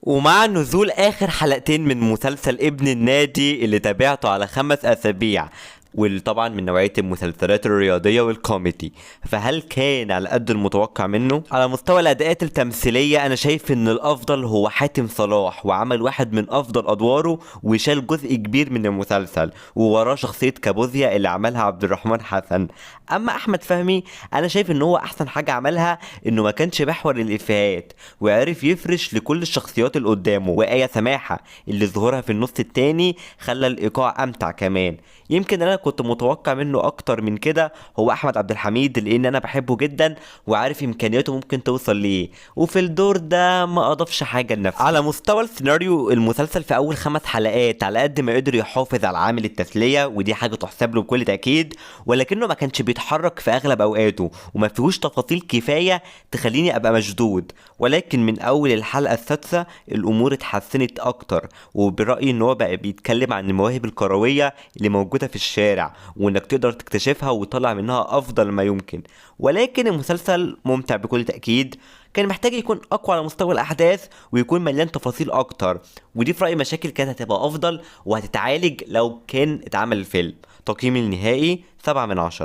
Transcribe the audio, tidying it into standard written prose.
ومع نزول آخر حلقتين من مسلسل ابن النادي اللي تابعته على 5 أسابيع، واللي طبعا من نوعية المسلسلات الرياضية والكوميدي، فهل كان على قد المتوقع منه؟ على مستوى الأداءات التمثيلية أنا شايف إن الأفضل هو حاتم صلاح، وعمل واحد من أفضل أدواره وشال جزء كبير من المسلسل، ووراه شخصية كابوزيا اللي عملها عبد الرحمن حسن. أما أحمد فهمي أنا شايف إن هو أحسن حاجة عملها إنه ما كانش محور الإفيهات، وعرف يفرش لكل الشخصيات اللي قدامه. وآية سماحة اللي ظهورها في النص التاني خلى الإيقاع أمتع كمان. يمكن انا كنت متوقع منه اكتر من كده هو احمد عبد الحميد، لان انا بحبه جدا وعارف امكانياته ممكن توصل ليه، وفي الدور ده ما اضافش حاجة لنفسه. على مستوى السيناريو المسلسل في اول 5 حلقات على قد ما قدر يحافظ على عامل التسلية، ودي حاجة تحسب له بكل تاكيد، ولكنه ما كانش بيتحرك في اغلب اوقاته وما فيهوش تفاصيل كفاية تخليني ابقى مشدود. ولكن من اول الحلقة السادسة الامور اتحسنت اكتر، وبرايي ان هو بقى بيتكلم عن المواهب الكروية اللي موجودة في الشارع وانك تقدر تكتشفها وتطلع منها افضل ما يمكن. ولكن المسلسل ممتع بكل تاكيد، كان محتاج يكون اقوى على مستوى الاحداث ويكون مليان تفاصيل اكتر، ودي في رايي مشاكل كانت هتبقى افضل وهتتعالج لو كان اتعمل الفيلم. تقييمي النهائي 7 من 10.